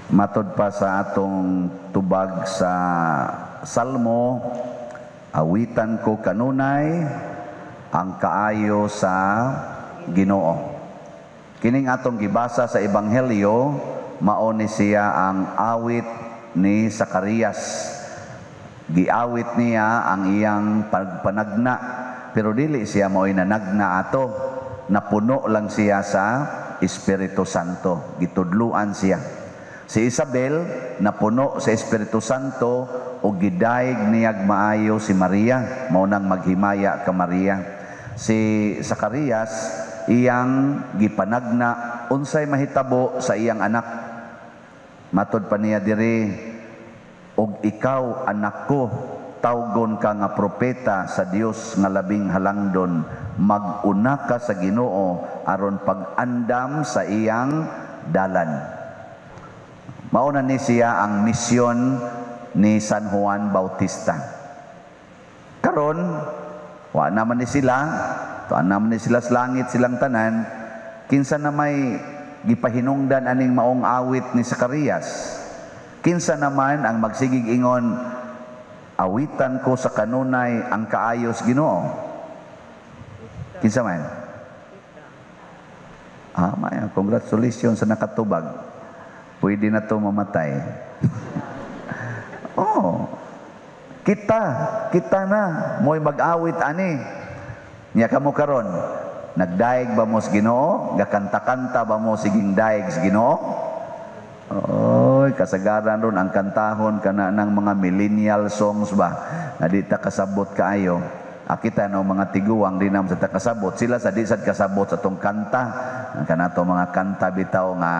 Matod pa sa atong tubag sa Salmo, awitan ko kanunay ang kaayo sa Ginoo. Kining atong gibasa sa Ebanghelyo, mao ni siya ang awit ni Zacarias. Giawit niya ang iyang pagpanagna, pero dili siya mao'y nanagna ato. Napuno lang siya sa Espiritu Santo. Gitudluan siya. Si Isabel napuno sa Espiritu Santo o gidayeg niyag maayo si Maria, mao nang maghimaya ka Maria. Si Zacarias, iyang gipanagna unsay mahitabo sa iyang anak. Matod pa niya diri, "Og ikaw, anak ko, tawgon ka nga propeta sa Dios nga labing halangdon. Mag-una ka sa Ginoo aron pag-andam sa iyang dalan." Mauna ni siya ang misyon ni San Juan Bautista. Karon, wa naman ni sila, tuan naman ni sila sa langit silang tanan, kinsa na may gipahinungdan aning maong awit ni Zacarias? Kinsa naman ang magsigig ingon, "Awitan ko sa kanunay ang kaayos Ginoo"? Kinsa man? Ah, maya, congratulations sa nakatubag. Pwede na to mamatay. Oh. Kita, kita na mo'y mag-awit ani. Nya kamo karon, nagdaig ba mo sa Ginoo? Gakanta-kanta ba mo siging daig sa Ginoo? Oy, kasagaran ron ang kantahon kana ng mga millennial songs ba na di ta kasabot kaayo. Ah, kita no mga tiguang di naman sa ta kasabot. Sila sa di sad kasabot sa tong kanta. Kana to mga kanta bitaw nga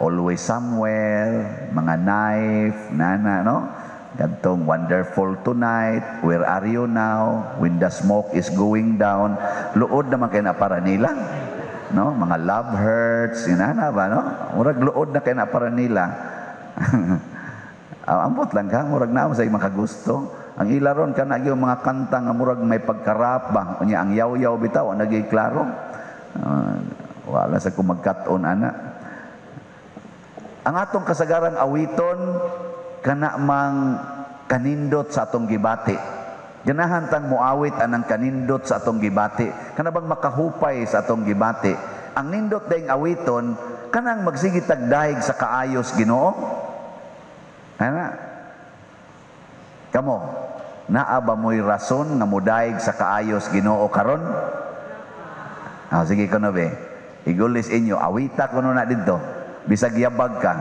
"Always Somewhere", mga "Knife", nana no? Kadtong "Wonderful Tonight", "Where Are You Now", "When the Smoke Is Going Down". Luod naman kay na para nila. No? Mga "Love Hurts", inana ba, no? Murag luod na kay na para nila. Ah, ambot lang ka, murag naa sa makagusto. Ang ila ron kana gyud mga kanta nga murag may pagka-rap ba. Unya ang yaw-yaw bitaw, ang naging klaro. Wala sa ko magkat-on ana. Ang atong kasagarang awiton kana mang kanindot sa atong gibati. Ganahan tang muawit anang kanindot sa atong gibati. Kana bang makahupay sa atong gibati. Ang nindot dayong awiton kanang magsige tag dayeg sa kaayos Ginoo. Ana. Kamo, naa ba mo'y rason nga mudaig sa kaayos Ginoo karon? Ah, sige kuno be. Igulis inyo, awita kuno na didto. Bisag yabag ka.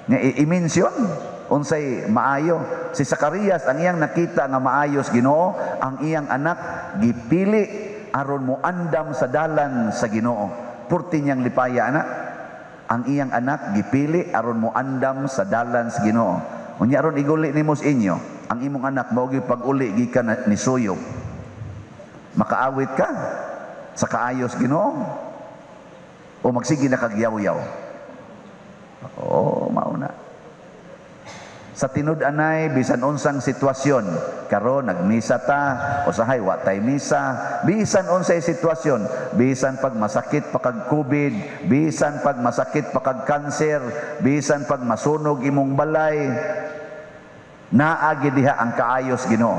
Nga i-mention unsay maayo. Si Zacarias, ang iyang nakita nga maayos Ginoo, ang iyang anak gipili aron mo andam sa dalan sa Ginoo. Purti niyang lipaya ana. Ang iyang anak gipili aron mo andam sa dalan sa Ginoo. Unya aron iguli nimo sa inyo, ang imong anak mao gyud pag-uli gikan ni suyop. Makaawit ka sa kaayos Ginoo o magsige na kag yaw-yaw? Oo, mao na. Sa tinud-anay, bisan unsang sitwasyon, karon nagmisa ta, usahay wa tay misa, bisan unsay sitwasyon, bisan pag masakit pa kag COVID, bisan pag masakit pa kag kanser, bisan pag masunog imong balay, naa gyud diha ang kaayos Ginoo.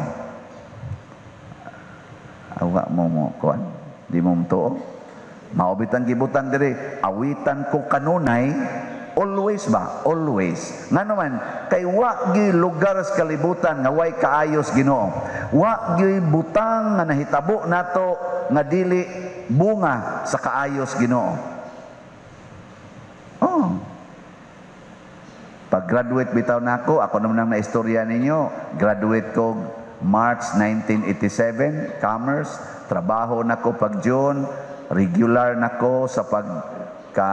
Awa mo mo kuan, di mo tuo. Mao bitang gibutang diri, awitan ko kanunay, always ba? Always. Nga naman, kay wa gi lugar sa kalibutan nga way kaayos Ginoo. Wa gi butang nga nahitabo nato nga dili bunga sa kaayos Ginoo. Oh. Pag-graduate bitaw nako, ako naman ang naistorya ninyo, graduate ko March 1987, commerce, trabaho nako pag June, regular nako sa pagka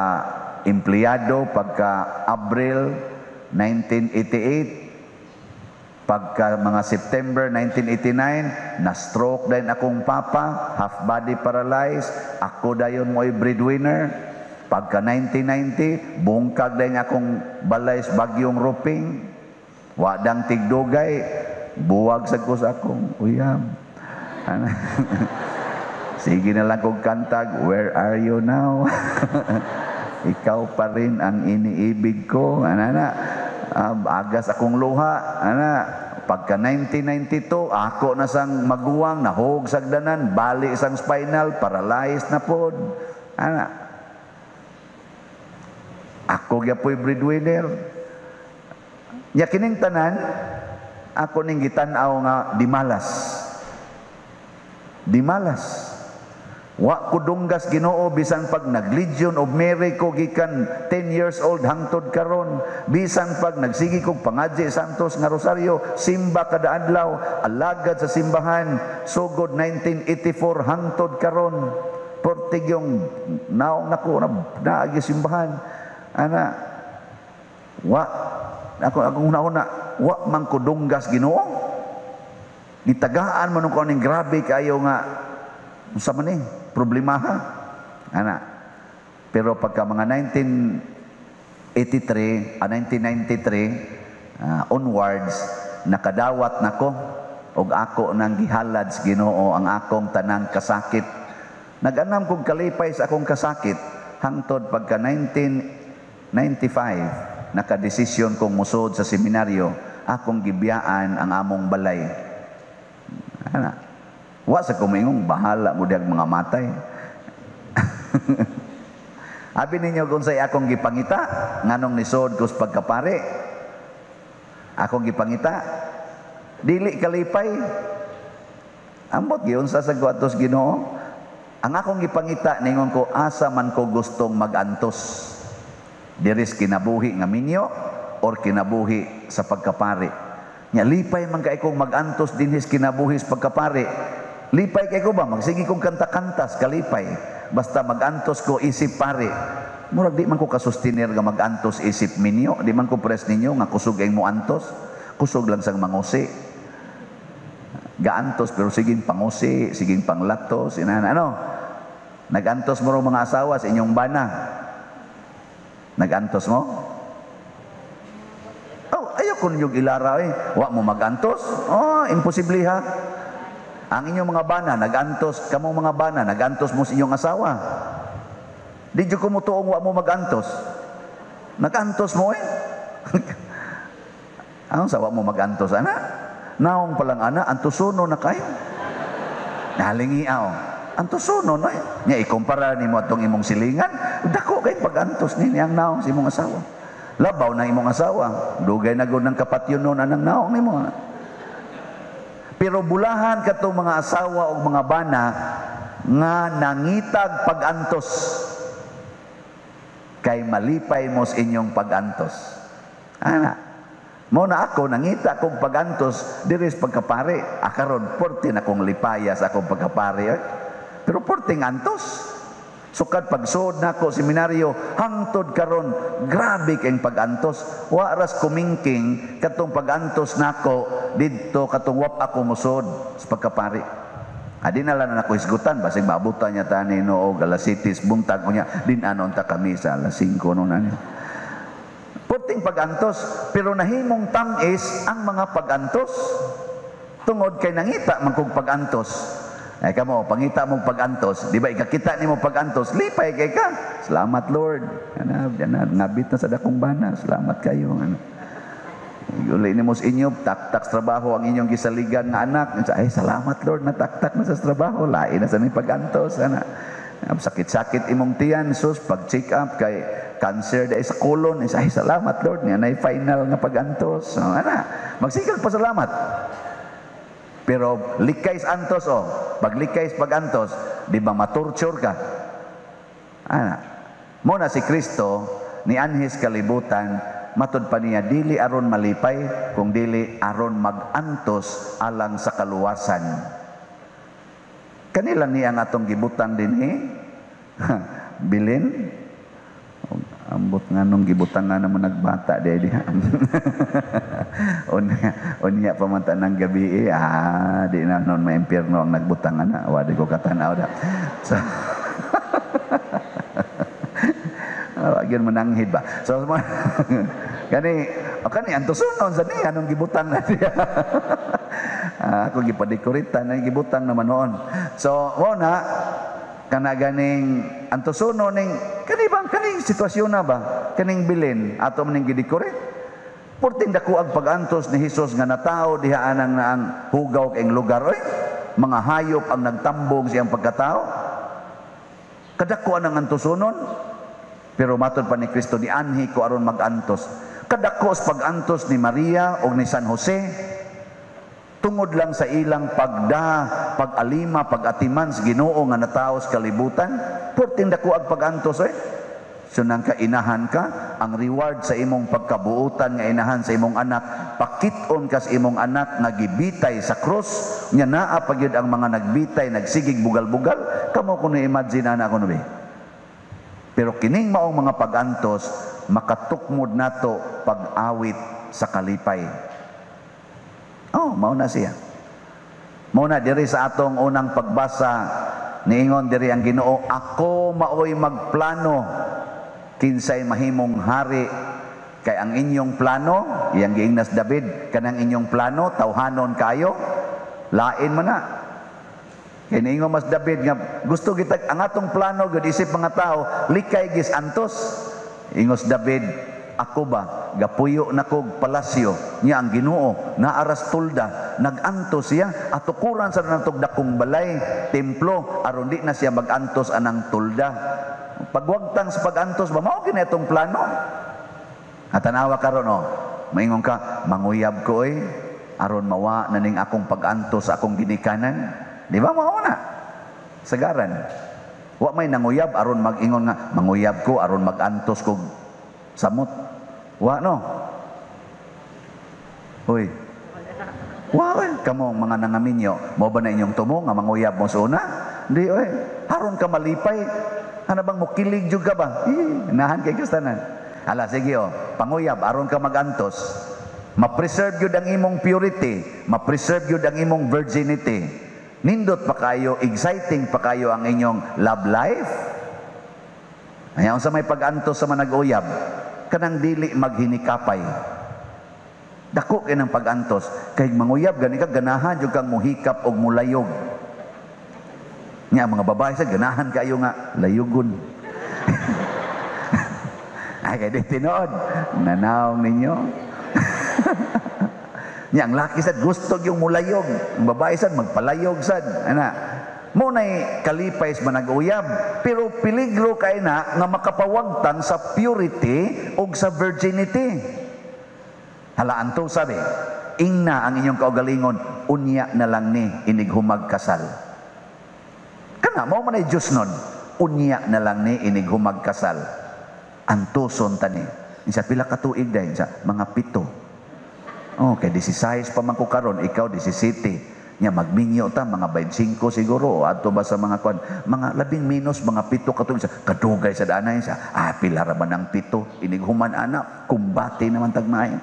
empleyado pagka Abril 1988. Pagka mga September 1989, na-stroke din akong papa, half body paralyzed, ako dayon mo'y breadwinner. Pagka 1990, bungkag din akong balay sa bagyong Ruping. Wadang tigdugay, buwag sa ko sa akong uyab. Sige na lang kong kantag, "Where Are You Now? Ikaw pa rin ang iniibig ko." Ana na. Agas akong luha, ana. Pagka 1992, ako na sang maguwang, nahog sagdanan, bali sang spinal, paralyzed na pod. Ana. Ako gyapoy breadwinner. Nya kining tanan, ako ning gitan-aw nga dimalas. Dimalas. Wa ko dunggas Ginoo bisan pag nag-Legion of Mary ko gikan 10 years old hangtod karon, bisan pag nagsige kog pangadji Santos nga Rosaryo, simba kada adlaw, alagad sa simbahan sugod 1984 hangtod karon. Pertig yung naong nako na naagi simbahan. Ana, wa ako akong una-una, wa man ko dunggas Ginoo. Gitagaan man ko ning grabe kayo nga unsa man ni problema ha. Ana. Pero pagka mga 1983, 1993 onwards, nakadawat nako og ako nang gihalad sa Ginoo ang akong tanang kasakit. Nag-anam kog kalipay sa akong kasakit hangtod pagka 1995 nakadesisyon kong musod sa seminaryo, akong gibiyaan ang among balay. Ana. Wa sa kumingong bahala mo diyag mga matay. Abi ninyo kung sa'y akong gipangita, nganong nisod ko sa pagkapare. Akong gipangita, dili kalipay. Ambot giunsa sa guatos Ginoo. Ang akong gipangita ningon ko, asa man ko gustong magantos. Diris kinabuhi nga minyo or kinabuhi sa pagkapare. Nya lipay man kay kong magantos dinhis kinabuhi sa pagkapare. Lipay kay ko ba magsige kong kanta-kantas kalipay. Basta magantos ko isip pare. Murag di man ko kasustiner nga magantos isip minyo, di man ko pres ninyo nga kusog ang moantos. Kusog lang sang mangusi. Gaantos pero siging pangusi, siging panglatos, inana ano. Nagantos mo ro mga asawa sa inyong bana. Nagantos mo? Oh, ayaw ko ninyong ilara eh. Wa mo magantos? Oh, imposible ha. Ang inyong mga bana, nagantos, kamong mga bana, nagantos mo sa inyong asawa. Di dyo kumutuong wa mo magantos. Nagantos mo eh. Ang sawa mo magantos, ana? Naong palang ana, antusuno na kayo. Nalingiaw. Antusuno na eh. Nya ikumpara nimo atong imong silingan, dako kay pagantos ni ang naong sa imong asawa. Labaw na imong asawa, dugay na gud ng kapatyon nun anang naong nimo. Pero bulahan katong mga asawa o mga bana nga nangitag pagantos kay malipay mo sa inyong pagantos. Ana, mo na ako nangita kong pagantos diri sa pagkapare. Akaron porte na kong lipaya sa akong pagkapare. Eh. Pero porting antos. Sukad pagsuod nako seminaryo hangtod karon grabe kayong pagantos. Wa ras kumingking katong pagantos nako didto katong wap ako musod sa pagkapari. Adi na lang nako hisgutan basig maabutan niya tani no og alas 7 buntag unya din anon ta kami sa alas 5 no nani. Porting pagantos pero nahimong tam-is ang mga pagantos tungod kay nangita man kog pagantos. Ay kamo, pangita mong pagantos, di ba ikakita nimo pagantos, lipay kay ka. Salamat Lord. Ana, ngabit na sa dakong bana. Salamat kayo. Ano. Uli nimo sa inyo, taktak sa trabaho ang inyong gisaligan nga anak. Ay, salamat Lord, nataktak na sa trabaho. Lain na sa ni pagantos. Ana. Sakit-sakit imong tiyan, sus, pag check up kay cancer dai sa colon. Ay, salamat Lord, niya nay final nga pagantos. So, ana, magsikag pasalamat. Pero likay sa antos oh, pag likay sa pagantos, di ba matorture ka? Ana. Mo na si Kristo ni anhis kalibutan, matud pa niya dili aron malipay, kung dili aron magantos alang sa kaluwasan. Kanila niya ang atong gibutang dinhi. Bilin. Ambot nga nung gibutang nga naman nagbata di diha. Unya pamanta ng gabi eh, di na noon may impyerno ang nagbutang ana, wa di ko katanaw da. So gyud mananghid ba. So kani o kani antusunon sa niya nung gibutang na diha. Ako gipadekoritan na gibutang naman noon. So mo na kana ganing antusuno ning kani bang kaning sitwasyon na ba kaning bilin ato man ning gidekorate. Purting dako ang pag-antos ni Hesus nga natao diha anang naang hugaw kang lugar oy. Mga hayop ang nagtambong siyang pagkatao. Kadako ang antosonon. Pero matod pa ni Kristo, nianhi ko aron mag-antos. Kadako sa pag-antos ni Maria o ni San Jose tungod lang sa ilang pagda, pag-alima, pag-atiman sa Ginoo nga natao sa kalibutan. Purting dako ang pag-antos eh. So nang kainahan ka, ang reward sa imong pagkabuutan nga inahan sa imong anak, pakit-on ka sa imong anak nga gibitay sa krus, nya naa pa gyud ang mga nagbitay, nagsigig bugal-bugal, kamo kuno imagine ana kuno be. Pero kining maong mga pag-antos, makatukmod nato pag-awit sa kalipay. Oh, mao na siya. Mao na diri sa atong unang pagbasa, niingon diri ang Ginoo, ako maoy magplano kinsay mahimong hari, kay ang inyong plano, iyang giingnas David, kanang inyong plano tawhanon kayo, lain man na. Kay niingon mas David nga gusto kita ang atong plano gud isip mga tao, likay gis antos. Ingos David, ako ba gapuyo na kog palasyo, niya ang Ginoo naaras tulda, nagantos siya atukuran sa natog dakong balay templo aron di na siya magantos anang tulda. Pagwagtang sa pagantos ba mao kini atong plano? At tanawa karon oh, maingon ka, manguyab ko oy aron mawa na ning akong pagantos sa akong ginikanan. Di ba mao na? Sagaran. Wa may nanguyab aron mag-ingon nga manguyab ko aron magantos kog samot. Wa no. Hoy. Wa oy, kamo mga nangaminyo, mo ba na inyong tumo nga manguyab mo sa una? Di oy, aron ka malipay. Ano bang mukilig jud ka ba? Eh, nahan kay kastanan. Hala, sige oh, panguyab aron ka magantos. Ma-preserve gyud ang imong purity, ma-preserve gyud ang imong virginity. Nindot pa kayo, exciting pa kayo ang inyong love life. Ayaw sa may pag-antos sa manag-uyab, kanang dili maghinikapay. Dako kay ng pag-antos, kay manguyab gani ka ganahan jud kang muhikap og mulayog. Nga mga babae sa ganahan kayo nga layugon. Ay kay di tinuod, nanawng ninyo. Nya ang laki sad gusto yung mulayog, ang babae sad magpalayog sad. Ana, mo nay kalipay sa manag-uyab, pero peligro kay na nga makapawagtang sa purity ug sa virginity. Hala anto sabi, ingna ang inyong kaugalingon, unya na lang ni inighumag kasal. Kana mao man ay Diyos nun, unya na lang ni inighumag kasal. Antuson tani. Isa pila ka tuig dayon sa mga 7. Oh, kay 16 pa man ko karon, ikaw 17. Nya magminyo ta mga 25 siguro adto ba sa mga kwan, mga labing minus mga 7 ka tuig sa kadugay sa danay sa pila ra man ang 7 inighuman ana, kumbate naman tagmay.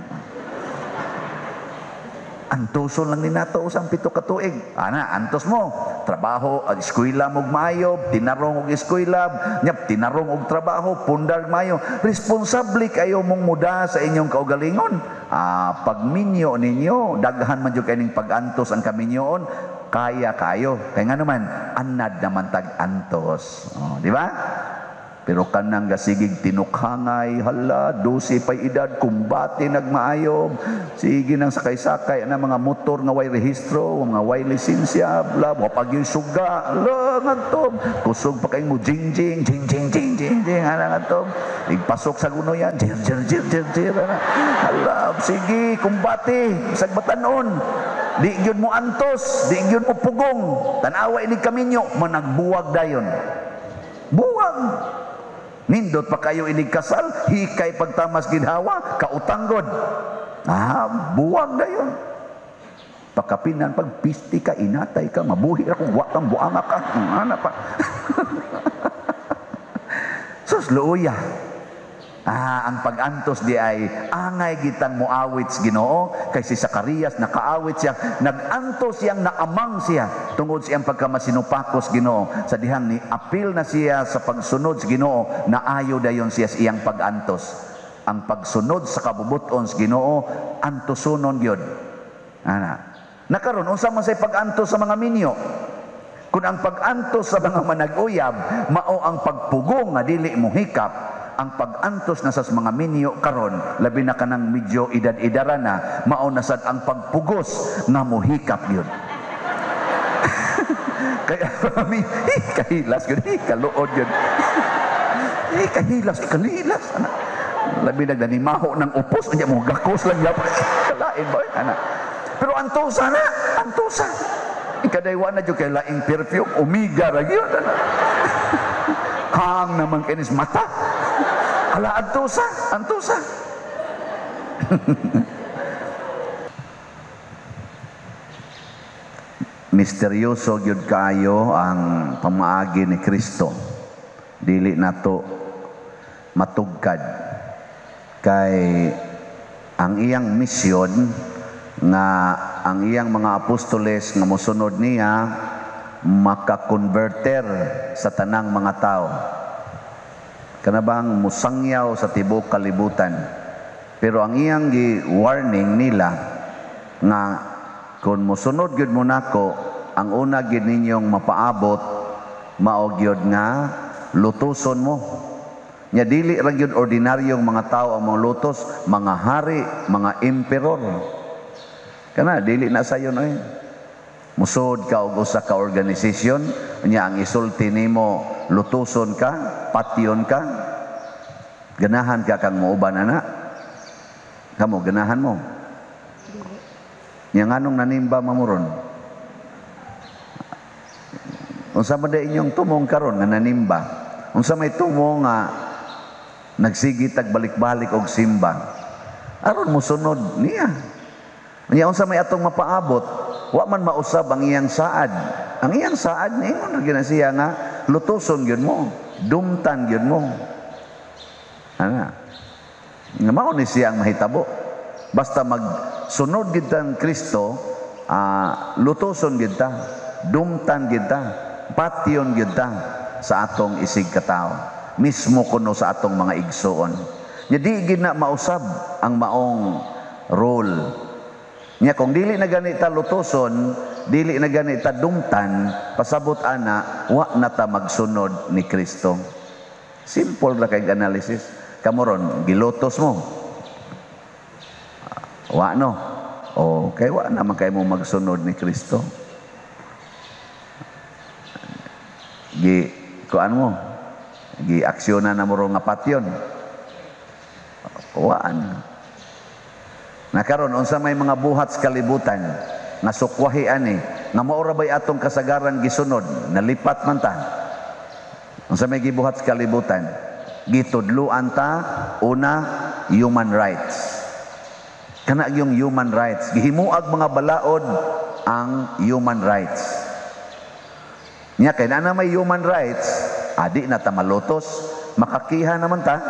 Antuson lang ni nato usang 7 ka tuig. Ana, antos mo. Trabaho, eskwela mo maayo, tinarong og eskwela, nya tinarong og trabaho, pundar maayo. Responsable kayo mong muda sa inyong kaugalingon. Pagminyo ninyo, daghan man jud kay ning pag-antos ang kaminyoon, kaya kayo. Kay nga naman, anad naman tag-antos. Oh, di ba? Pero kanang gasigig tinukhangay, hala, 12 pa'y edad, kumbate nagmaayob, sige nang sakay-sakay, ana mga motor nga way rehistro, mga way lisensya, bla, wapag yung suga, ala, ngadto, kusog pa kayong mo, jing, jing, jing, jing, jing, jing, jing, ana ngadto, igpasok sa guno yan, jir, jir, jir, jir, jir, ana, hala, sige, kumbate, sagbatanon, di gyud mo antos, di gyud mo pugong, tanawa ini kaminyo, managbuwag dayon. Buwag! Nindot pa kayo inig kasal, hikay pagtamas ginhawa, kautanggod. Buwag na yun. Pagkapinan, pag pisti ka, inatay ka, mabuhi ako, wa kang buanga ka. Ano pa? Sus, luya. Ang pag-antos di ay angay gitang muawit sa Ginoo kay si Zacarias nakaawit siya, nag-antos siyang naamang siya tungod siyang pagkamasinupakos Ginoo sa dihang ni apil na siya sa pagsunod sa Ginoo, naayo dayon siya sa iyang pag-antos. Ang pagsunod sa kabubuton sa Ginoo antosonon gyud. Ana. Nakaron unsa man say pag-antos sa mga minyo? Kun ang pag-antos sa mga manag-uyab mao ang pagpugong nga dili mo hikap, Ang pag-antos na sa mga minyo karon, labi na kanang medyo edad-edara na, mao na sad ang pagpugos nga mohikap yun. Kaya kami, kahilas yun, kaluod yun. Kahilas, kalilas. Ana. Labi na nanimaho ng upos, unya mo gakos lang yapon. Kalain ba? Ana. Pero antosa na, antosa. Ikadaywa na dyan kay laing perfume, umiga ra gyud. Ana. Hang naman kinis mata. Ala, antosa, antosa. Misteryoso gyud kaayo ang pamaagi ni Kristo. Dili nato matugkad kay ang iyang misyon nga ang iyang mga apostoles nga mosunod niya makakonverter sa tanang mga tao. Kana bang musangyaw sa tibuok kalibutan. Pero ang iyang gi-warning nila nga kung mosunod gyud mo nako, ang una gyud ninyong mapaabot mao gyud nga lutuson mo. Nya dili ra gyud ordinaryong mga tao ang mga lutos, mga hari, mga emperor. Kana dili na sayon oy. Musod ka og usa ka organisasyon, nya ang isulti nimo lutuson ka, patyon ka. Ganahan ka kang muuban ana. Kamo ganahan mo. Nya nganong nanimba mamuron? Unsa man day inyong tumong karon nga nanimba? Unsa may tumong nga nagsigi tag balik-balik og simba? Aron mosunod niya. Nya unsa may atong mapaabot? Wa man mausab ang iyang saad. Ang iyang saad niingon ra gyud siya nga lutuson gyud mo, dumtan gyud mo. Ana. Nga mao ni siya ang mahitabo. Basta magsunod gyud ang Kristo, lutuson gyud ta, dumtan gyud ta, patyon gyud ta sa atong isig katawo. Mismo kuno sa atong mga igsuon. Nya di gyud na mausab ang maong role. Nya kung dili na gani ta lutuson, dili na gani ta dumtan, pasabot ana, wa na ta magsunod ni Kristo. Simple ra kay analysis. Kamoron, gilutos mo. Wa no. O kay wa naman kay mo magsunod ni Kristo. Gi kuan mo. Gi aksyonan na mo ro nga patyon. Wa na. Nakaron unsa may mga buhat sa kalibutan nga sukwahi ani nga mao ra bay atong kasagaran gisunod, nalipat man ta. Unsa may gibuhat sa kalibutan? Gitudluan ta una human rights. Kana yung human rights, gihimuag mga balaod ang human rights. Nya kay na may human rights, adi na ta malutos, makakiha naman ta.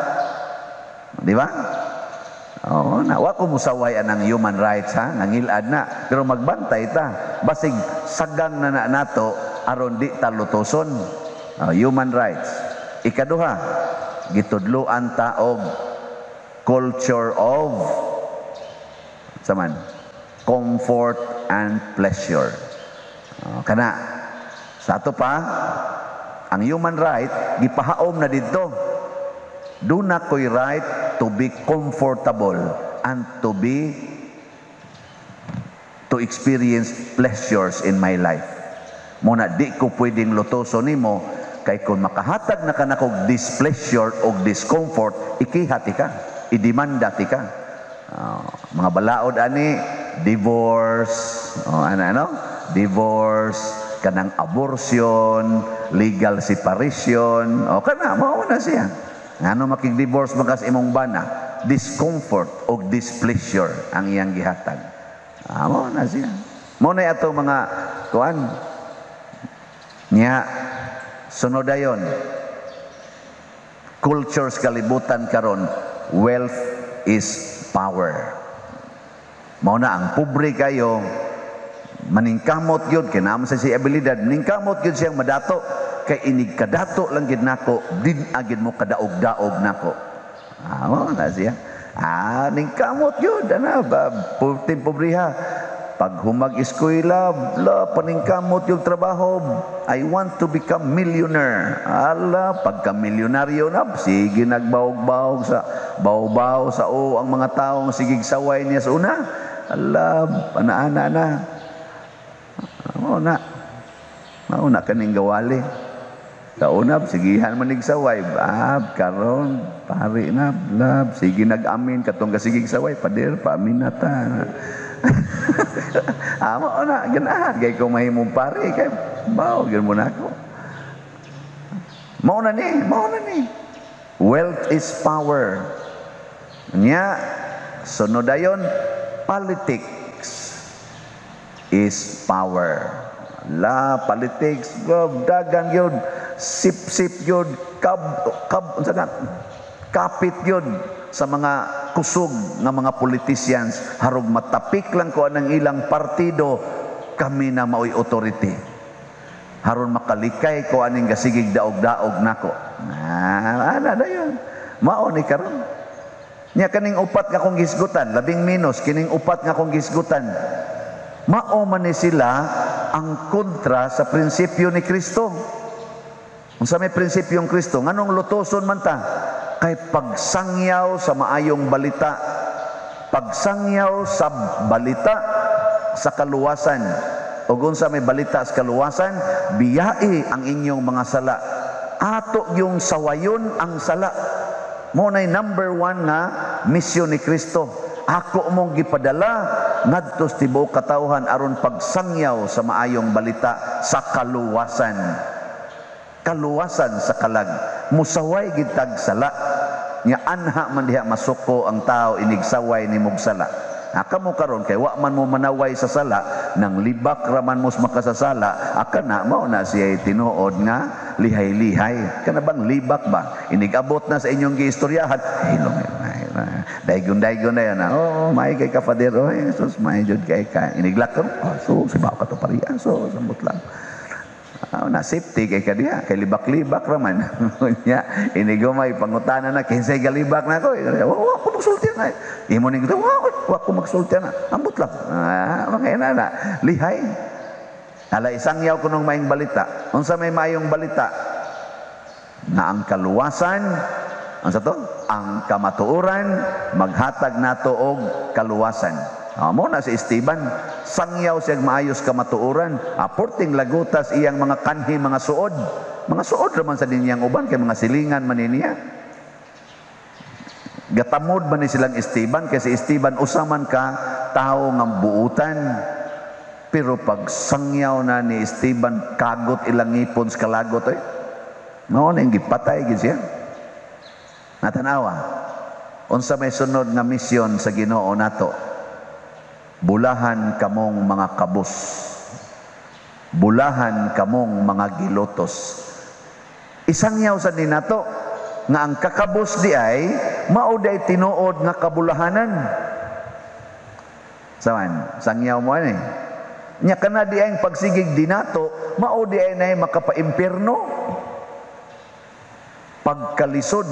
Di ba? Oo, na wa ko musaway anang human rights ha, nangilad na, pero magbantay ta. Basig sagang na na nato aron di ta lutoson. Oh, human rights. Ikaduha, gitudluan ta og culture of saman comfort and pleasure. Oh, kana sa ato pa ang human right gipahaom na didto. Duna ko'y right to be comfortable and to experience pleasures in my life. Muna di ko pwedeng lutoso nimo kay kung makahatag na ka nakog displeasure o discomfort, ikihati ka, idemanda ti ka. Mga balaod ani, divorce, ano? Divorce, kanang abortion, legal separation, o kana mao na siya. Ngano makig-divorce man kas imong bana, discomfort o displeasure ang iyang gihatag. Mao na siya. Mao na ato mga kuan. Nya sunod dayon. Cultures kalibutan karon, wealth is power. Mao na ang pobre kayo maningkamot gyud kay naa man sa siya abilidad, maningkamot gyud siyang madato kay inig kadato lang gid nako, din agid mo kadaog-daog nako. Mao na siya. Ningkamot gyud ana ba pobriha. Pag humag eskwela, la, paningkamot yung trabaho. I want to become millionaire. Ala, pagka milyonaryo na, sige nagbawog-bawog sa baw-baw sa o ang mga taong sigig saway niya sa una. Ala, ana-ana na. Mao na. Mao na kaning gawali. Sa una, sigihan man saway. Ah, karon pari na, lab, sige nag-amin katong kasigig saway, pader, paamin na ta. Ah, mao na, ganahan kay kung mahimong pari kay bao gyud mo na ako. Mao na ni, mao na ni. Wealth is power. Nya, sunod dayon, politics is power. La, politics, dagan yun, sip-sip yun, kab, kab, unsa na, kapit yun sa mga kusog nga mga politicians, harog matapik lang ko ang ilang partido, kami na maoy authority. Haron makalikay ko aning gasigig daog-daog nako. Ah, ana dayon. Mao ni karon. Nya kaning upat nga akong gisgutan, labing minus kining upat nga akong gisgutan. Mao man ni sila ang kontra sa prinsipyo ni Kristo. Unsa may prinsipyong Kristo? Nganong lutoson man ta? Kay pagsangyaw sa maayong balita. Pagsangyaw sa balita sa kaluwasan. O unsa may balita sa kaluwasan, biyai ang inyong mga sala. Ato yung sawayon ang sala. Mo nay number one nga misyon ni Kristo. Ako mong gipadala ngadto sa tibuok katawhan aron pagsangyaw sa maayong balita sa kaluwasan. Kaluwasan sa kalag. Musaway gid tag sala. Nya anha man diha masuko ang tao inigsaway ni sala. Aka mo karon kay wa man mo manaway sa sala, nang libak raman mo sa makasasala, aka na mao na siya tinuod nga lihay-lihay. Kana bang libak ba? Inigabot na sa inyong giistoryahan. Hilong, daygon-daygon na yan. Oh, may kay ka, Father. Oh, Jesus, may jud kay ka. Iniglak ka. Oh, so, sibaw ka to pariya. So, sambot lang. Na safety kay ka diha, kay libak-libak raman. Nya, inigumay pangutana na kinsay galibak na ko. Wa ko magsulti na. Imo ning wa ko magsulti na. Ambot lang. Ah, mga ina na. Lihay. Ala isang yaw kunong maayong balita. Unsa may maayong balita? Na ang kaluwasan, unsa to? Ang kamatuoran maghatag nato og kaluwasan. Ah, mo na si Esteban, sangyaw siya maayos kamatuoran, aporting lagutas iyang mga kanhi, mga suod. Mga suod raman sa dinyang uban kay mga silingan man niya. Gatamod man ni silang Esteban kay si Esteban usaman ka tawo nga buutan. Pero pag sangyaw na ni Esteban, kagot ilang ngipon sa kalagot oy. Mao na gipatay gid siya. Natanawa. Unsa may sunod nga misyon sa Ginoo nato? Bulahan kamong mga kabus. Bulahan kamong mga gilotos. Isangyaw sa ninato nga ang kakabos di ay mao day tinuod nga kabulahanan. Saman, sangyaw mo ani. Nya kana di ay pagsigig dinato, mao di ay nay makapaimpierno. Pagkalisod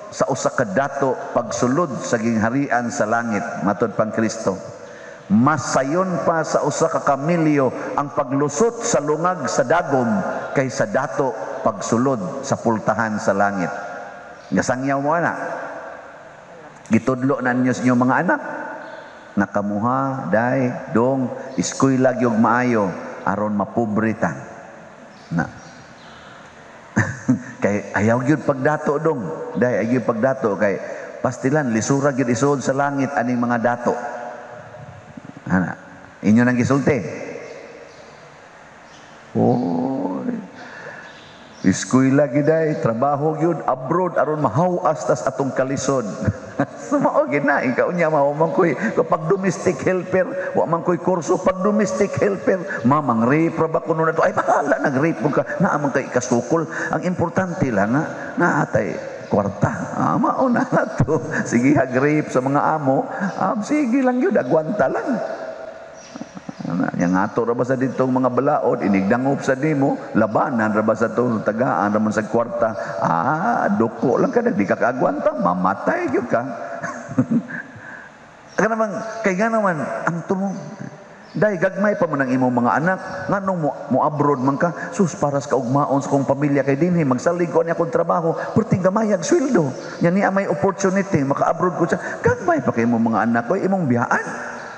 sa usa ka dato pagsulod sa gingharian sa langit, matod pang Kristo. Masayon pa sa usa ka kamilyo ang paglusot sa lungag sa dagom kaysa dato pagsulod sa pultahan sa langit. Gasangyaw mo ana. Gitudlo na ninyo sa inyong mga anak. Nakamuha, day, dong, eskwela gyud maayo aron mapobre ta. Na. Kay ayaw gyud pagdato dong. Day, ayaw gyud pagdato kay pastilan lisura gyud isuod sa langit aning mga dato. Ana, inyo nang gisulti. Oy. Eskwela giday, trabaho gyud, abroad aron mahawas tas atong kalisod. Sumao gid na ikaw nya mao man koy pag domestic helper, wa man koy kurso pag domestic helper, mamang rape ra ba kuno na to? Ay bahala nag rape mo ka, naa man kay kasukol. Ang importante lang nga naatay kwarta. Ah, mao na to. Sige hag rape sa mga amo, sige lang gyud, agwanta lang. Yang ato ra ba sa ditong mga balaod, inigdangop sa nimo, labanan ra ba sa to, tagaan ra man sa kwarta. Ah, duko lang ka, di ka kaagwanta, mamatay gyud ka. Ka naman, kay nga naman, ang tumong. Dahil gagmay pa man ang imong mga anak, nganong mo abroad man ka, sus para sa kaugmaon sa kong pamilya kay dinhi, magsalig ko niya akong trabaho, perting gamayag sweldo. Nya niya may opportunity, maka-abroad ko siya. Gagmay pa kay imong mga anak ko, imong biyaan.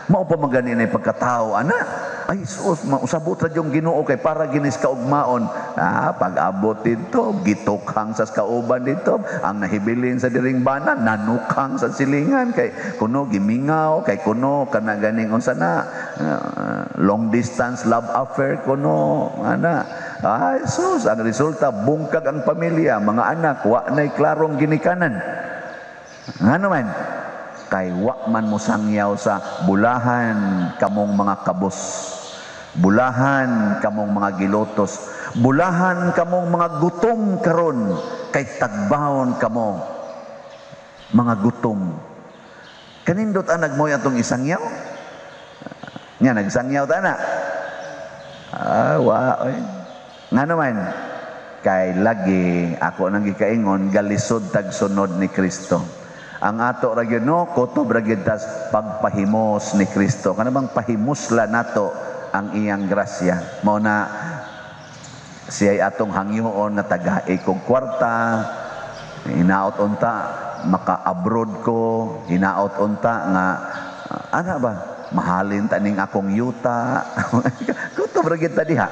Mao pa man gani na pagkatao, ana. Ay sus, mausabot ra yung Ginoo kay para ginis kaugmaon. Ah, pag-abot dito, gitukhang sa kauban dito, ang nahibilin sa diring bana, nanukang sa silingan kay kuno gimingaw, kay kuno kana ganing unsa na long distance love affair kuno ana. Ay sus, ang resulta bungkag ang pamilya, mga anak wa nay klarong ginikanan. Ngano man? Kay wa man mo sangyaw sa bulahan kamong mga kabos, bulahan kamong mga gilotos, bulahan kamong mga gutom karon kay tagbahon kamo mga gutom. Kanindot ang nagmoy atong isangyaw? Nya nagsangyaw ta na. Ah, wa oy. Ngano man? Kay lagi ako nang gikaingon galisod tag sunod ni Kristo. Ang ato ra gyud no, kutob ra gyud tas pagpahimos ni Kristo. Kana bang pahimusla nato ang iyang grasya. Mao na siya'y atong hangyoon nga tagai kog kwarta, hinaot unta maka-abroad ko, hinaot unta nga ana ba mahalin ta ning akong yuta. Kutob ra gyud ta diha.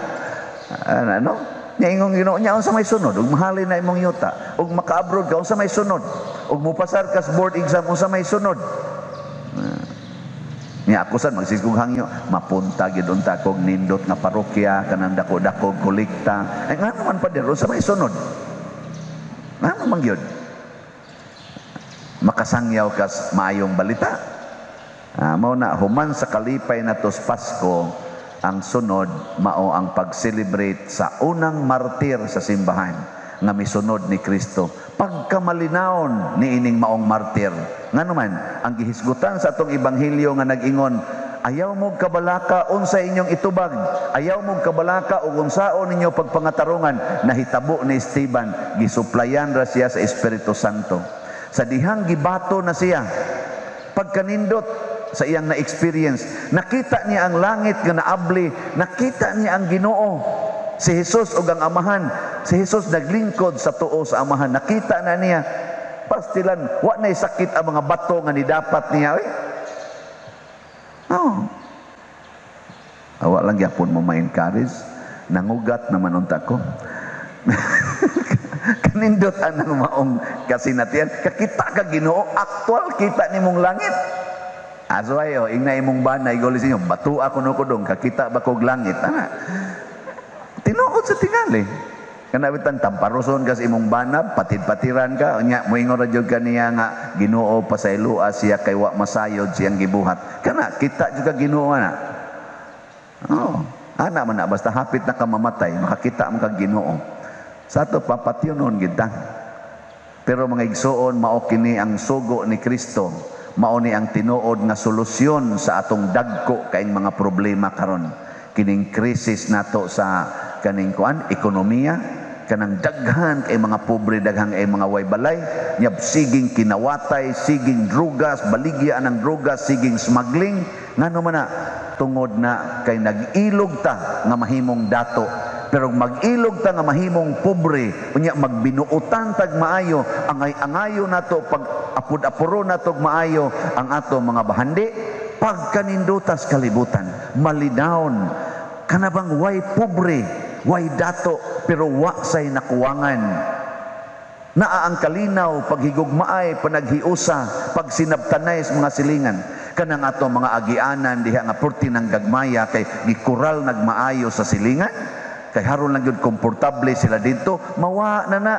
Ana no? Nya ingong Ginoo nya unsa may sunod ug mahalin na imong yuta, ug maka-abroad ka unsa may sunod, ug mopasar ka sa board exam unsa may sunod. Nya ako sad magsiskog hangyo, mapunta gyud unta kog nindot nga parokya kanang dako-dako kolekta. Ay ngano man pader unsa may sunod? Ngano man gyud? Makasangyaw kas maayong balita. Mao na human sa kalipay natos Pasko, ang sunod mao ang pag-celebrate sa unang martir sa simbahan nga misunod ni Kristo. Pagkamalinawon ni ining maong martir. Ngano man, ang gihisgutan sa atong ebanghelyo nga nag-ingon, ayaw mo kabalaka unsa inyong itubag, ayaw mo kabalaka ug unsaon ninyo pagpangatarungan, nahitabo ni Esteban, gisuplayan ra siya sa Espiritu Santo. Sa dihang gibato na siya, pagkanindot sa iyang na-experience, nakita niya ang langit nga naabli, nakita niya ang Ginoo, si Jesus ug ang Amahan. Si Jesus naglingkod sa tuo sa Amahan. Nakita na niya, pastilan, wa na'y sakit ang mga bato nga nidapat niya. Oy. Oh. Awa lang gyapon mo ma-encourage. Nangugat naman unta ko. Kanindot anang maong kasinatian. Kakita ka Ginoo, aktual kita nimong langit. Aso ayo, ingna imong bana, igoli sa inyo, bato ako no kudong, kakita ba kog langit? Ana. Tinuod sa tingali. Kana bitan tamparoson ka sa imong bana, patid-patiran ka, unya moingon ra jud kaniya nga Ginoo pasayloa siya kay wa masayod siyang gibuhat. Kana kita jud ka Ginoo ana. Oh, ana man na basta hapit na ka mamatay, makakita man kag Ginoo. Sa ato papatyonon gid ta. Pero mga igsoon, mao kini ang sugo ni Kristo. Mao ni ang tinuod nga solusyon sa atong dagko kaing mga problema karon. Kining krisis nato sa kaning kuan ekonomiya, kanang daghan kay mga pobre, daghan kay mga way balay, nyab siging kinawatay, siging drugas, baligya ang drugas, siging smuggling, ngano man na tungod na kay nag-ilog ta nga mahimong dato. Pero mag-ilog ta nga mahimong pobre, unya magbinuotan tag maayo, angay-angayo nato pag apud-apuro nato maayo ang ato mga bahandi, pagkanindutas kalibutan, malinawon kanabang way pobre, way dato, pero wa say nakuwangan. Naa ang kalinaw, paghigugmaay, panaghiusa, pagsinabtanay sa mga silingan. Kanang ato mga agianan diha nga purti ng gagmaya kay gikural nagmaayo sa silingan, kay haron lang gyud komportable sila didto, mawa na na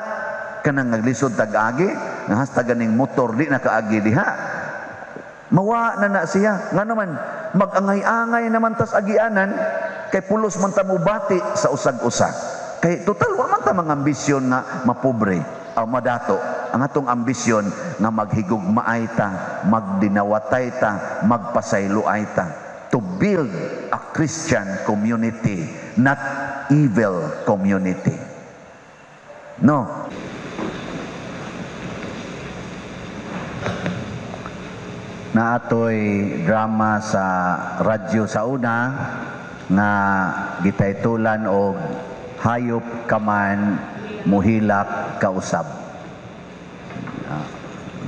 kanang naglisod tag-agi, nga hasta ganing motor di nakaagi diha. Mawa na na siya. Ngano man mag-angay-angay naman tas agianan kay pulos man ta mobati sa usag-usa. Kay total wa man ta mga ambisyon nga mapobre o madato. Ang atong ambisyon nga maghigugmaay ta, magdinawatay ta, magpasayloay ta. To build a Christian community, not evil community. No. Naa toy drama sa radyo sa una nga gitaytulan og "Hayop Ka Man, Muhilak Kausab".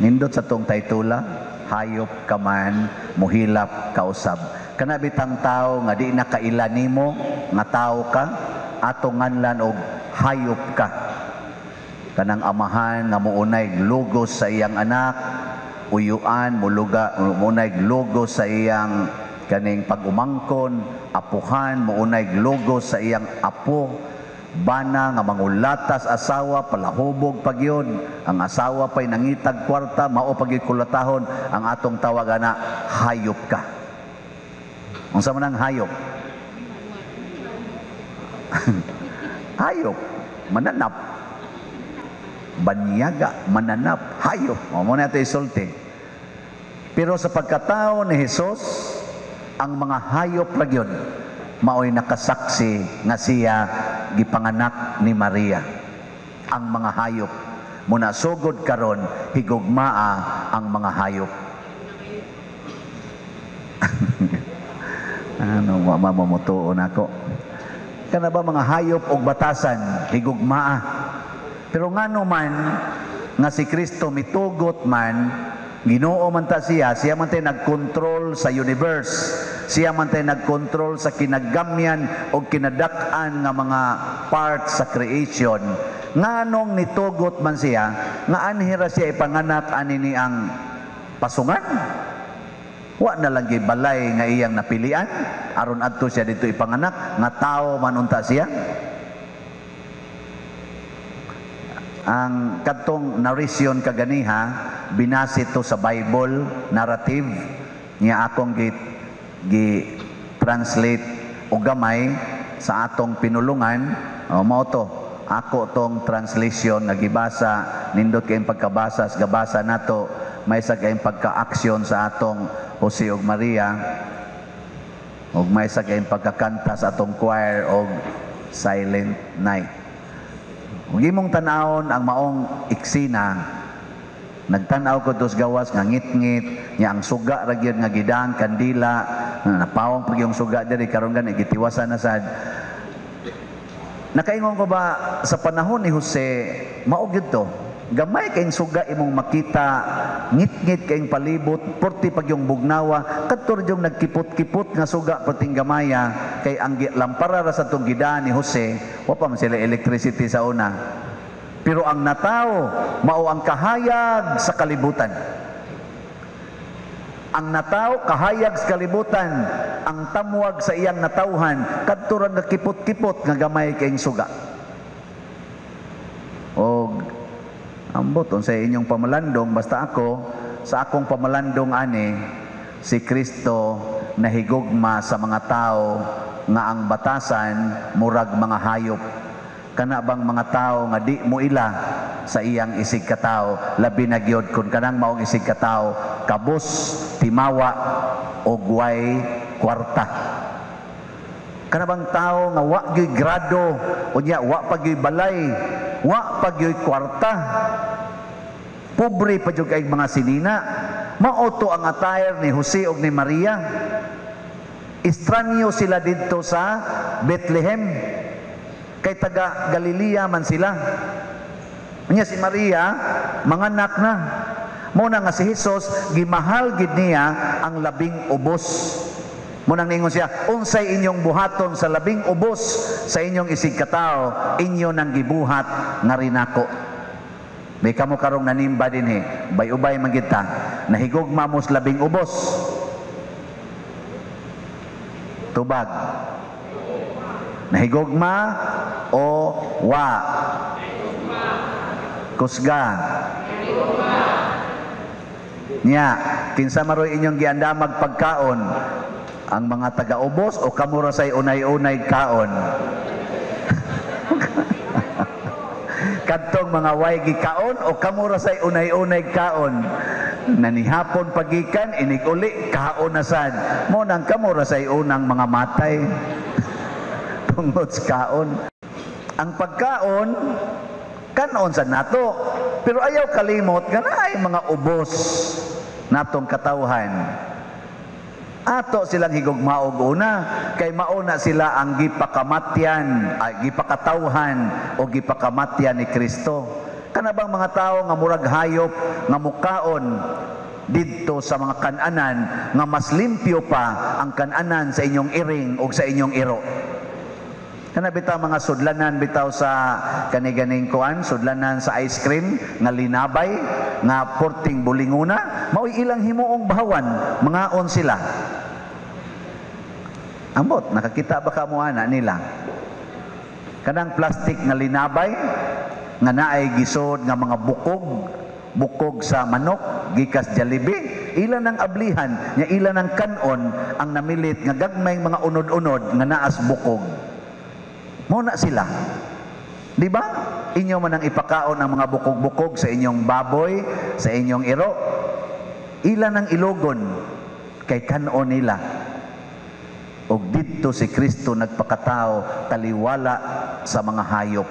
Nindot sa tong taytula, "Hayop Ka Man, Muhilak Kausab". Kana bitang tao nga di na kaila nimo nga tao ka, atong nganlan og hayop ka. Kanang amahan nga muunay lugos sa iyang anak, uyuan muluga muunay lugos sa iyang kaning pag-umangkon, apuhan muunay lugos sa iyang apo, bana nga mangulatas asawa, palahubog pagyon ang asawa, pay nangitag kwarta, mao pagyud kulatahon. Ang atong tawag ana, hayop ka. Unsa man ang hayop? Hayop mananap, banyaga, mananap, hayop. Mao na ito isulti. Pero sa pagkatao ni Jesus, ang mga hayop ra gyud maoy nakasaksi nga siya gipanganak ni Maria. Ang mga hayop. Muna sugod karon, higugmaa ang mga hayop. Ano, mamamutuon ako. Kana ba mga hayop og batasan, higugmaa. Pero ngano man nga si Kristo mitugot man, Ginoo man ta siya, siya man tay nagkontrol sa universe. Siya man tay nagkontrol sa kinagamyan o kinadak-an nga mga parts sa creation. Nganong nitugot man siya nga anhi ra siya ipanganak ani ni ang pasungan? Wa na lang balay nga iyang napilian aron adto siya dito ipanganak nga tao man unta siya. Ang kadtong narration kaganiha, binase to sa Bible narrative niya, akong gi translate og gamay sa atong pinulungan. O, mao to ako tong translation nga gibasa. Nindot kayong pagkabasa sa gabasa nato, may sa kayong pagka-action sa atong Jose ug Maria, ug may sa kayong pagkakanta sa atong choir og "Silent Night". Ug imong tan-awon ang maong eksena, nagtan-aw ko dos gawas nga ngit-ngit nya, ang suga ra gyud nga gidang kandila, napawong pag yung suga diri karon, gani gitiwasan na sad. Nakaingon ko ba, sa panahon ni Jose, mao gyud to. Gamay kayong suga imong makita, ngit-ngit kayong palibot, porti pag yung bugnawa, kadto yung nagkipot-kipot nga suga perting gamaya, kay ang lampara ra sa tong gidaan ni Jose, wa pa man sila electricity sa una. Pero ang natawo, mao ang kahayag sa kalibutan. Ang natawo, kahayag sa kalibutan, ang tamwag sa iyang natawhan, kadto ra nga kipot-kipot nga gamay kayong suga. Og ambot unsay inyong pamalandong, basta ako, sa akong pamalandong ani, si Kristo nahigugma sa mga tao nga ang batasan murag mga hayop. Kana bang mga tao nga di mo ila sa iyang isig katao, labi na gyud kun kanang maong isig katao kabus, timawa og way kwarta. Kana bang tao nga wa gyud grado, unya wa pa gyud balay, wa pa gyud kwarta, pobre pa jud kay mga sinina. Mao to ang attire ni Jose ug ni Maria. Estranyo sila didto sa Bethlehem kay taga Galilea man sila. Unya si Maria manganak na. Mao na nga si Jesus gimahal gid niya ang labing ubos. Mao nang ningon siya, unsay inyong buhaton sa labing ubos sa inyong isig katao, inyo nang gibuhat nga rinako. May kamo karong nanimba dinhi, bay-ubay man gid ta, nahigugma mo sa labing ubos. Tubag. Nahigugma o wa? Kusga. Nya, kinsa maroy inyong giandamag pagkaon? Ang mga taga-ubos o kamo ra say unay-unay kaon? Kadtong mga way gikaon o kamo ra say unay-unay kaon? Nanihapon pagikan, inig-uli, kaon na sad. Mo nang kamo ra say unang mga matay tungod sa kaon. Ang pagkaon, kanon sa nato. Pero ayaw kalimot, nga naay mga ubos. Natong katawhan, ato silang higugmaog una kay mauna sila ang gipakamatyan, ay gipakatawhan o gipakamatyan ni Kristo. Kana bang mga tao nga murag hayop nga mukaon didto sa mga kananan nga mas limpyo pa ang kananan sa inyong iring o sa inyong iro. Kana bitaw mga sudlanan bitaw sa kaniganing kuan, sudlanan sa ice cream nga linabay nga porting bulinguna, mao'y ilang himuong bahawan, mangaon sila. Ambot, nakakita ba ka mo ana nila? Kanang plastic nga linabay nga naay gisod nga mga bukog, bukog sa manok gikas Jollibee, ilan ang ablihan nya, ilan ang kanon ang namilit nga gagmay mga unod-unod nga naas bukog. Mao na sila. Di ba? Inyo man ang ipakaon ang mga bukog-bukog sa inyong baboy, sa inyong iro. Ilan ang ilogon kay kanon nila. Og didto si Kristo nagpakatao taliwala sa mga hayop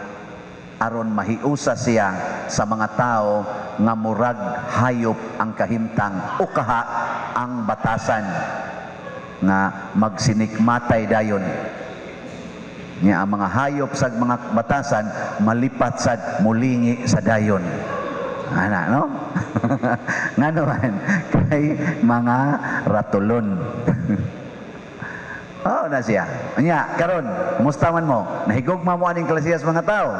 aron mahiusa siya sa mga tao nga murag hayop ang kahimtang o kaha ang batasan nga magsinikmatay dayon. Nya ang mga hayop sa mga batasan malipat sad, mulingi sa dayon. Ana, no? Ngano man kay mga ratulon. Oh, na siya. Nya karon, kumusta man mo? Nahigugma mo aning klasiyas mga tao?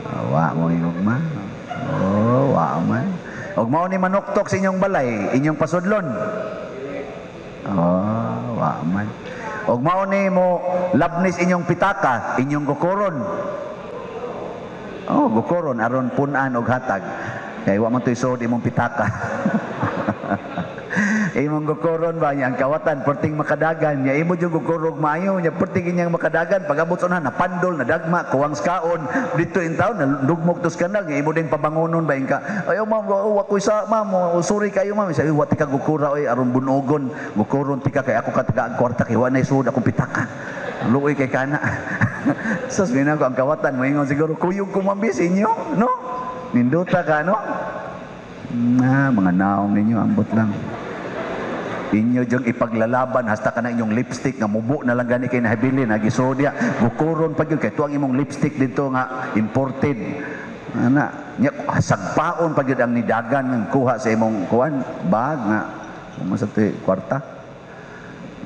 Oh, wa mo higugma. Oh, wa man. Og mao ni manuktok sa inyong balay, inyong pasudlon. Oh, wa man. Og mao ni mo labnis inyong pitaka, inyong gukoron. Oh, gukoron aron pun-an og hatag. Kay wa man to'y suod imong pitaka. Imong gukoron ba niya ang kawatan perting makadagan niya, imo jud gukorog maayo niya perting inyang makadagan, pag-abot sa unahan napandol, nadagma, kuwang kaon dito in town, nadugmok tos kanal niya, imo ding pabangonon ba inka, "Ayo ma'am, oh, wa koy sa ma'am, oh, sorry kayo ma'am." Say, "Wa tika gukura oy, aron bunogon gukoron tika kay ako ka ang kwarta kay wa nay suod akong pitaka, luoy kay kana." Sus, minang ko ang kawatan moingon siguro kuyog ko mambis inyo, no? Nindota ka, no? Na mga naong ninyo, ambot lang. Inyo diyang ipaglalaban hasta ka na inyong lipstick nga mubo na lang gani kay nahibili nagisodya, gukuron pa gyud kay tuang imong lipstick dito nga imported ana nya, sagpaon pa gyud ang nidagan nga kuha sa imong kuan bag nga sa kwarta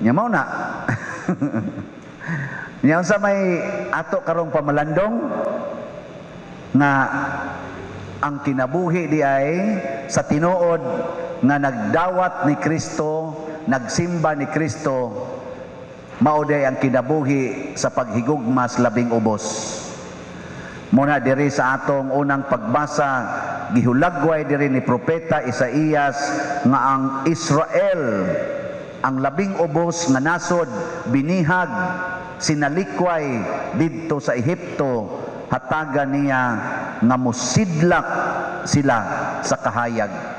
nya. Mao na nya, unsa may ato karong pamalandong nga ang kinabuhi di ay sa tinuod nga nagdawat ni Kristo, nagsimba ni Kristo, mao day ang kinabuhi sa paghigugma sa labing ubos. Muna diri sa atong unang pagbasa, gihulagway diri ni Propeta Isaías nga ang Israel, ang labing ubos nga nasod, binihag, sinalikway didto sa Ehipto, hatagan niya nga musidlak sila sa kahayag.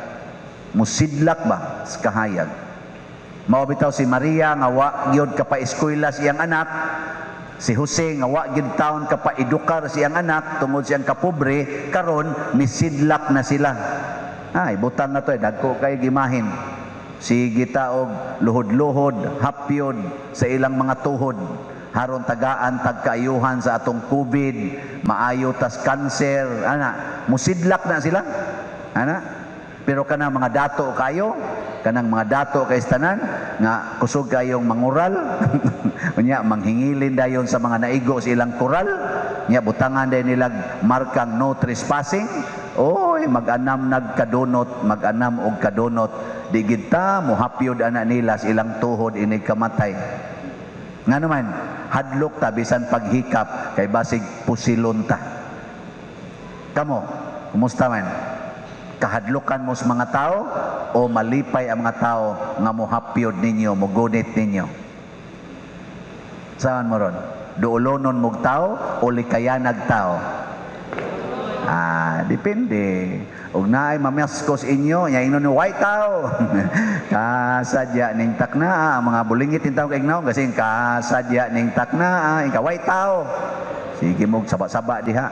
Musidlak ba sa kahayag? Mao bitaw si Maria nga wa gyud kapaeskwela sa iyang anak, si Jose nga wa gyud taon kapaedukar sa iyang anak tungod siyang kapobre, karon misidlak na sila. Ay, butang na to, dagko kay gimahin. Sige taog luhod-luhod, hapyod sa ilang mga tuhod. Haron tagaan tagkaayuhan sa atong COVID, maayo tas cancer, ana, musidlak na sila. Ana. Pero kanang mga dato kayo, kanang mga dato kay tanan nga kusog kayong mangural, unya manghingilin dayon sa mga naigo sa ilang koral, nya butangan dayon nilag markang no trespassing. Oy, mag-anam nagkadunot, mag-anam og kadunot, di gid ta mohapyod ana nila sa ilang tuhod inig kamatay. Nga naman, hadlok ta bisan paghikap kay basig pusilon ta. Kamo, kumusta man? Kahadlokan mo sa mga tao o malipay ang mga tao nga mohapyod ninyo, mogunit ninyo? Saan mo ron? Duulonon mog tao o likayanag tao? Ah, depende. Og naay mamaskos inyo, nya ingnon white tao. Kasadya ning takna, ang mga bulingit ning tao kay ignaw kasi kasadya ning takna, ika white tao. Sige mog saba-saba diha.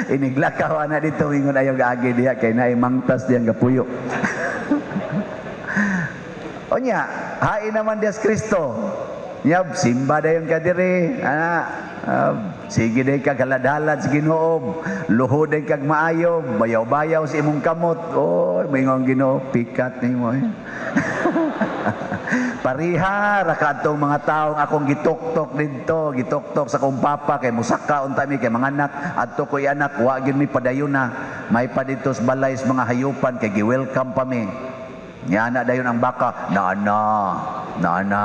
Iniglakaw ana dito, ingon ayaw gaagi diha kay naay mangtas diyang gapuyo. Unya, hain naman Dios Kristo. Nya simba dayon ka diri, ana, sige day kag halad-halad sa Ginoo, luhod day kag maayo, bayaw-bayaw sa imong kamot. Oy, moingon Ginoo, pikat nimo eh. Pariha ra kadtong mga taong akong gituktok didto, gituktok sa akong papa kay musaka unta mi kay mga anak, adto ko'y anak, wa gyud mi padayon na. May pa didto sa balay sa mga hayupan kay gi-welcome pa mi. Nya na dayon ang baka, naana, naana.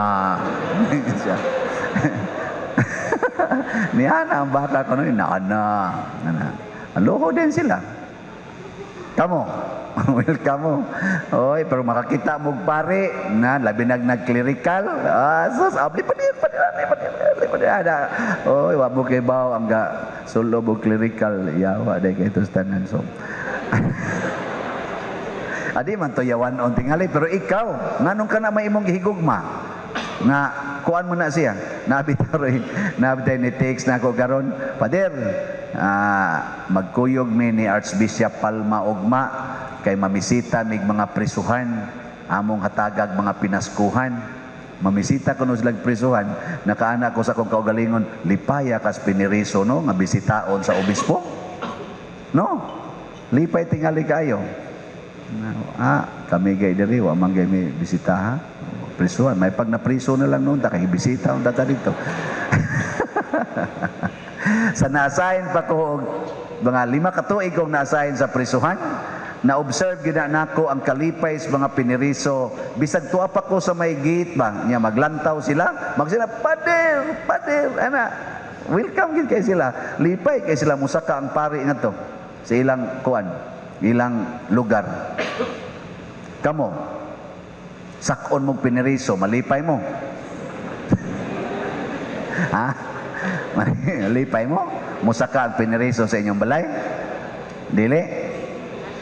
Niana ang baka kuno, naana. Naana. Loko din sila. Kamo, welcome mo. Oy, pero makakita mo pare na labi nag nag-clerical. Ah, sus, abli pa din, pa din, pa din, pa din. Ada. Oy, wa mo kay baw ang ga sulob og clerical. Yawa day kay tanan so. Adi man to yawan on tingali, pero ikaw nganong ka na may imong gihigugma nga kuan mo na siya. Nabi taroy, nabi ni text na ako karon, "Pader, magkuyog mi ni Archbishop Palma ugma kay mamisita mig mga prisuhan, among hatagag mga pinaskuhan." Mamisita kuno sila prisuhan. Nakaana ko sa akong kaugalingon, lipaya kas piniriso no nga bisitaon sa obispo. No? Lipay tingali kayo. Kami gay diri wa man gay mi bisita ha. Prisuhan, may pag napriso na lang noon ta kay bisita unta ta dito. Sa na-assign pa ko mga 5 ka tuig kong na-assign sa prisuhan, na-observe gyud na nako ang kalipay sa mga piniriso. Bisag tuwa pa ko sa may gate ba, nya maglantaw sila, magsila, "Pader, pader," ana. Welcome gyud kay sila. Lipay kay sila musaka ang pari ngadto sa ilang kuan, ilang lugar. Kamo, sakon mong piniriso, malipay mo. Ha? Malipay mo? Musaka ang piniriso sa inyong balay? Dili?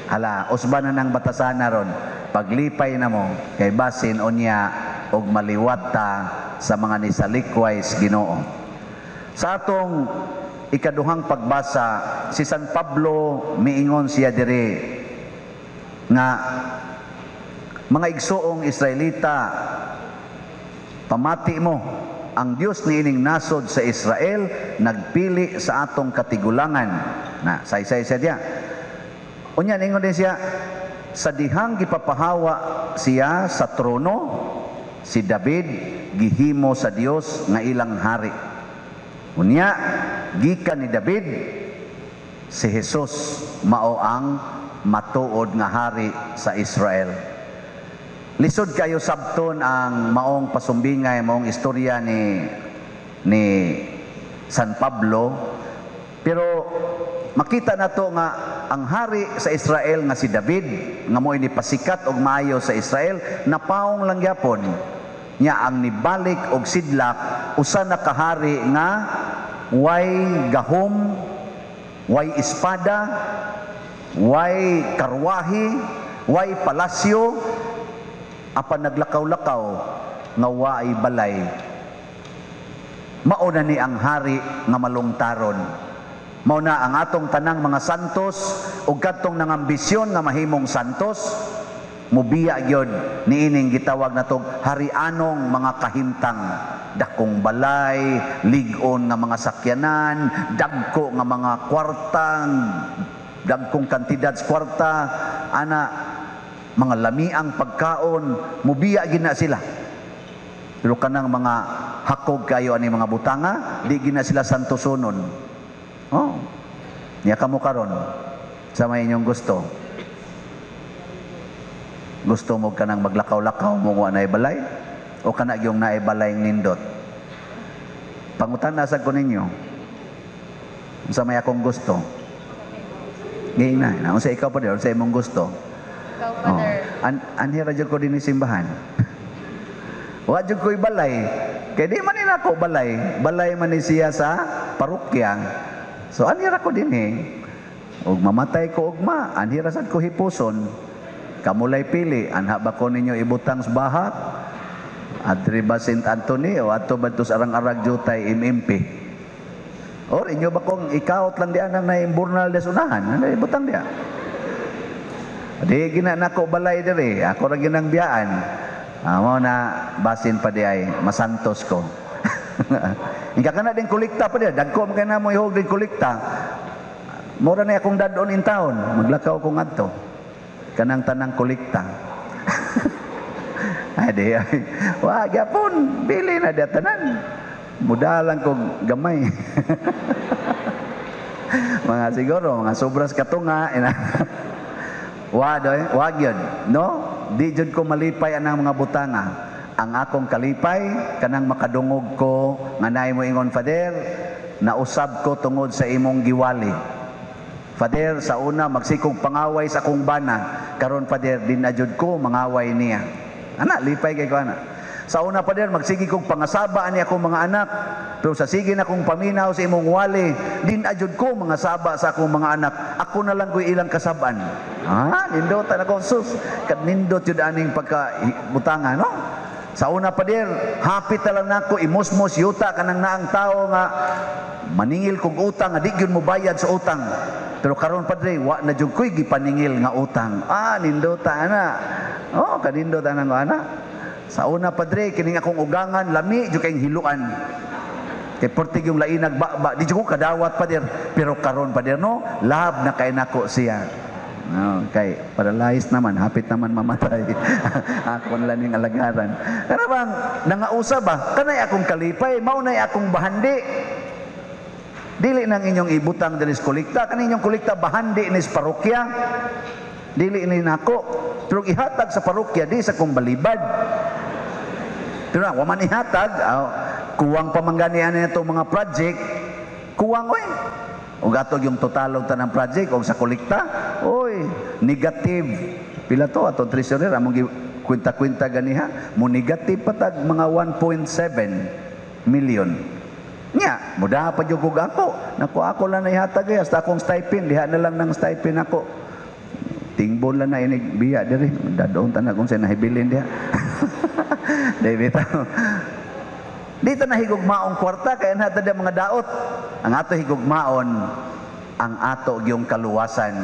Hala, usba na ng batasana ron. Paglipay na mo, kay basin unya og maliwat ta sa mga nisalikway sa Ginoo. Sa atong ikaduhang pagbasa, si San Pablo miingon siya diri nga mga igsoong Israelita, pamati mo, ang Dios niining nasod sa Israel nagpili sa atong katigulangan. Na saysay siya diya. Unya ningon din siya, sa dihang gipapahawa siya sa trono, si David gihimo sa Dios nga ilang hari. Unya gikan ni David si Jesus mao ang matuod nga hari sa Israel. Lisod kayo sabton ang maong pasumbingay, maong istorya ni San Pablo, pero makita nato nga ang hari sa Israel nga si David nga mo'y nipasikat og maayo sa Israel, napaong lang gyapon nya ang nibalik og sidlak usa na kahari nga way gahom, way espada, way karwahi, way palasyo, apan naglakaw-lakaw nga waay balay. Mao na ni ang hari nga malungtaron. Mao na ang atong tanang mga santos ug kadtong nangambisyon nga mahimong santos, mubiya gyud niining gitawag natong harianong mga kahimtang, dakong balay, lig-on nga mga sakyanan, dagko nga mga kwartang, dagkong kantidad sa kwarta, ana mga lamiang pagkaon, mubiya gyud na sila. Pero kanang mga hakog kayo ani mga butanga, di gyud na sila santosonon. Oh. Niya kamo karon sa may inyong gusto. Gusto mo kanang maglakaw-lakaw mo wa naay balay o kana gyung naay balay nindot? Pangutan-a sad ko ninyo. Unsa may akong gusto? Giingna, unsa ikaw pa dir, unsa imong gusto? Ikaw, Father. Oh. Anhi ra jud ko dinhi simbahan. Wa jud ko'y balay. Kay di man ni nako balay. Balay man ni siya sa parokya. So anhi ra ko dinhi. Og mamatay ko ugma, anhi ra sad ko hipuson. Kamulay pili, anha ba ko ninyo ibutang sa bahak? Adri ba Saint Anthony o adto ba to sa Arang-Arag Jutay MMP? Or inyo ba kung ikaot lang diyan ang naimburnal des unahan, ano ibutang diya. Di gina nako balay diri, ako ra ginang biyaan. Mao na basin pa di ay masantos ko. Inka kana din kolekta pa diya, dagko man kay namo ihog din kolekta. Mura na akong dadon in town, maglakaw ko ngadto. Kanang tanang kolekta. Ay di ay. Wa gyapon, bili na diya tanan. Mudalang kog gamay. Mga siguro, mga sobras katunga. Wa doy, wa gyud, no? Di jud ko malipay anang mga butanga. Ang akong kalipay kanang makadungog ko nga naay mo ingon, "Father, nausab ko tungod sa imong giwali. Father, sa una magsikog pangaway sa akong bana, karon, Father, di na jud ko mangaway niya." Ana, lipay kay ko ana. "Sa una, Father, magsige kog pangasaba ani akong mga anak, pero sa sige na kong paminaw sa imong wali, di na jud ko mga saba sa akong mga anak. Ako na lang ko'y ilang kasaban." Ah, nindot na ko sus. Kad nindot jud aning pagka butanga, no? "Sa una, Father, hapit na lang nako imusmos yuta kanang naang tao nga maningil kog utang nga di gyud mo bayad sa utang. Pero karon, Padre, wa na jud ko'y gipaningil nga utang." Ah, nindota ana. Oh, kanindot ana nga ana. "Sa una, Padre, kining akong ugangan lami jud kayong hiluan. Kay perti yung lainag ba, di jud ko kadawat, Pader. Pero karon, Pader, no, love na kay nako siya." No, kay paralyzed naman, hapit naman mamatay. Ako na lang ning alagaran. Kana bang nangausa ba? Kanay akong kalipay, mao nay akong bahandi. Dili nang inyong ibutang dinhi sa kolekta, kani inyong kolekta bahandi ni sa parokya. Dili ni nako. Pero ihatag sa parokya di sa kong balibad. Pero wa man ihatag, kuwang pamanggani ani itong mga project, kuwang oy. Ug atog yung totalog tanang project og sa kolekta, oy, negative. Pila to atong treasurer among kwenta-kwenta ganiha, mo negative pa tag mga 1.7 million. Nya, muda pa jud kog ako. Naku, ako lang na ihatag eh, hasta akong stipend, diha na lang ng stipend ako. Tingbon lang na inig biya diri. Dadoon ta na kung sa nahibilin diha. Di bitaw. Dito na higugmaong kwarta kaya na ta mga daot. Ang ato higugmaon ang ato gyung kaluwasan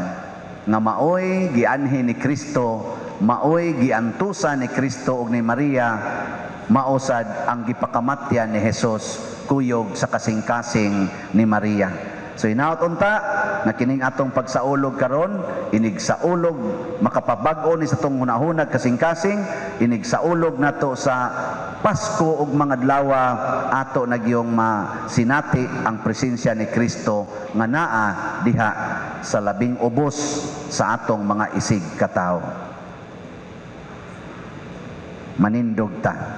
nga maoy gianhi ni Kristo, maoy giantusan ni Kristo ug ni Maria, maosad ang gipakamatyan ni Jesus kuyog sa kasing-kasing ni Maria. So hinaot unta nga kining atong pagsaulog karon, inig saulog makapabag-o ni sa atong hunahunag kasing-kasing, inig saulog nato sa Pasko ug mga adlaw ato nagyong masinati ang presensya ni Kristo nga naa diha sa labing ubos sa atong mga isig katawo. Manindog ta.